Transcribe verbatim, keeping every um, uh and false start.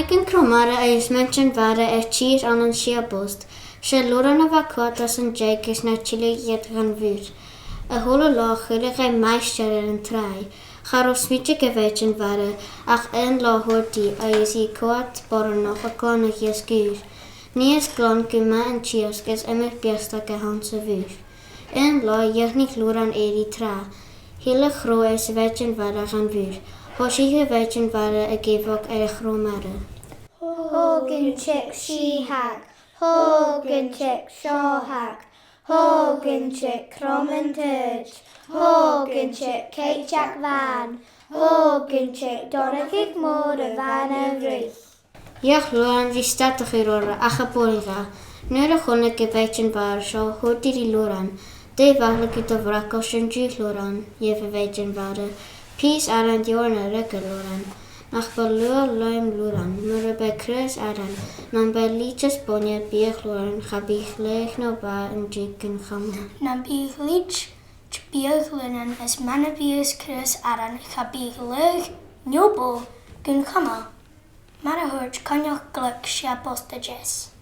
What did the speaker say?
Gun crodh-mara agus maighdeann-mhara air tìr ann an Siabost, 's e Lòran a bha a' coimhead às an deigh gus na tilleadh iad dhan mhuir. A h-uile là chuireadh e maighstir air an tràigh. Cha robh smid aig a' mhaighdeann-mhara ach aon là a thoirt dhi agus i a' coimhead boireannach a' glanadh dhi a sgur. Nì e a' glanadh gu math an t-iasg is iomadh biastag a th' anns a' mhuir. Aon là dh'fhaighnich Lòran èirigh tràth. Thill a' chrodh is a' mhaighdeann-mhara dhan mhuir. Thòisich a' mhaighdeann-mhara ag èigheach air a' chrodh-mara. Thog an t-each sìtheag, thog an t-each seòthag, thog an t-each crom an t-saoid, thog an t-each ceiteag bhàn, thog an t-each dorchadas mòra bhàn a' bhruich. Dh'fheuch Lòran ri stad a chur oirre ach cha b' urrainn dha. Nuair a chunnaic e a' mhaighdeann-mhara seo, thuirt i ri Lòran, "Dè bheachd agad a bhreacaist an-diugh, a Lòran?" Dh'èigh a' mhaighdeann-mhara, "Pìos aran dh'ionnsaigh a fhreagair Lòran. Nach bu luath leum Lòran, mura b' e craos aran, nam b' e lite is bainne a bhiodh Lòran, cha bhiodh laoch no bhà an-diugh gun chuma." "Nam biodh lite, biodh Lòran, is mura biodh craos aran, cha bhiodh laoch no bò gun chuma." Mar a thuirt Coinneach Glic, Siabost a Deas.